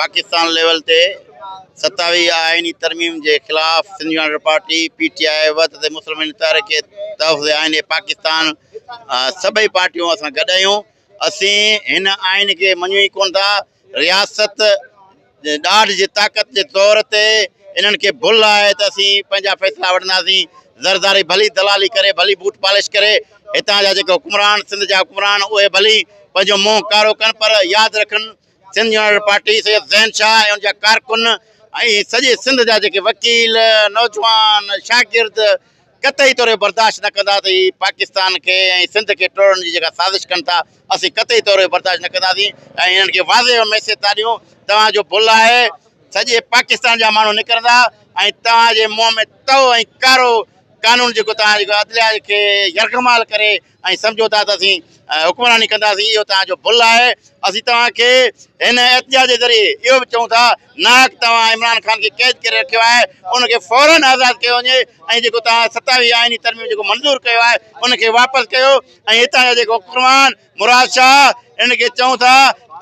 Pakistan level تي 27 آئيني ترميم جي خلاف Sindh united party, P T I, Wahdat Muslimeen, Tehreek Tahaffuz Ain Pakistan سڀئي پارٽيون اسان گڏ آهيون. اسين هن آئين کي مڃون ئي ڪونه ٿا. رياست ڏاڍ جي طاقت جي طور تي انهن کي ڀل آهي ته اسين پنهنجا فيصلا وٺنداسين. زرداري ڀلي دلالي ڪري، ڀلي بوٽ پالش ڪري، هتان جا جيڪي حڪمران سنڌ جا حڪمران اهي ڀلي پنهنجو منهن ڪارو ڪن پر ياد رکن سنڌ يونائيٽيڊ پارٽي سيد زين شاهه ۽ ان جا ڪارڪن ۽ سڄي سنڌ جا جيڪي وڪيل، نوجوان، شاگرد قطعي طور اهو برداشت نه ڪندا ته هي پاڪستان کي ۽ سنڌ کي ٽوڙڻ جي جيڪا سازش ڪن ٿا اسين قطعي طور اهو برداشت نه ڪنداسين ۽ انهن کي واضح ميسيج ٿا ڏيون توهان جو ڀل آهي سڄي پاڪستان جا ماڻهو نڪرندا ۽ توهان جي منهن ۾ تئو ۽ ڪارو قانون جيڪو توهان جيڪو عدليا کي يرغمال ڪري ۽ سمجهو ٿا ته اسين حڪمراني ڪنداسين اهو توهان جو ڀل آهي اسين توهان کي هن احتجاج جي ذريعي اهو به چئون ٿا ناحق توهان عمران خان کي قيد ڪري رکيو آهي ان کي فورن آزاد ڪيو وڃي ۽ جيڪو توهان 27 آئيني ترميم جيڪو منظور ڪيو آهي ان کي واپس ڪيو ۽ هتان جا جيڪو حڪمران مراد شاهه انهن کي چئون ٿا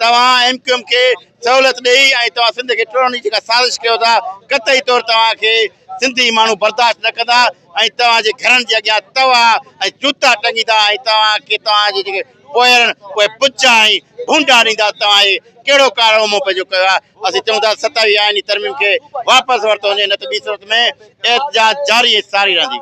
توهان ايم ڪيو ايم کي سهولت ڏئي ۽ توهان سنڌ کي ٽوڙڻ جي جيڪا سازش ڪيو ٿا قطعي طور توهان کي سنڌي ماڻهو برداشت نه ڪندا ۽ توهان جي گهرن جي اڳيان توا ۽ جوتا ٽنگيندا ۽ توهان کي توهان جي جيڪي پوئرن اهي بچا ۽ ڀونڊا ڏيندا توهان هي ڪهڙو ڪارنامو پنهنجو ڪيو آهي اسين چئون ٿا 27 آئيني ترميم کي واپس ورتو وڃي نه ته ٻي صورت ۾ احتجاج جاري ۽ ساري رهندي.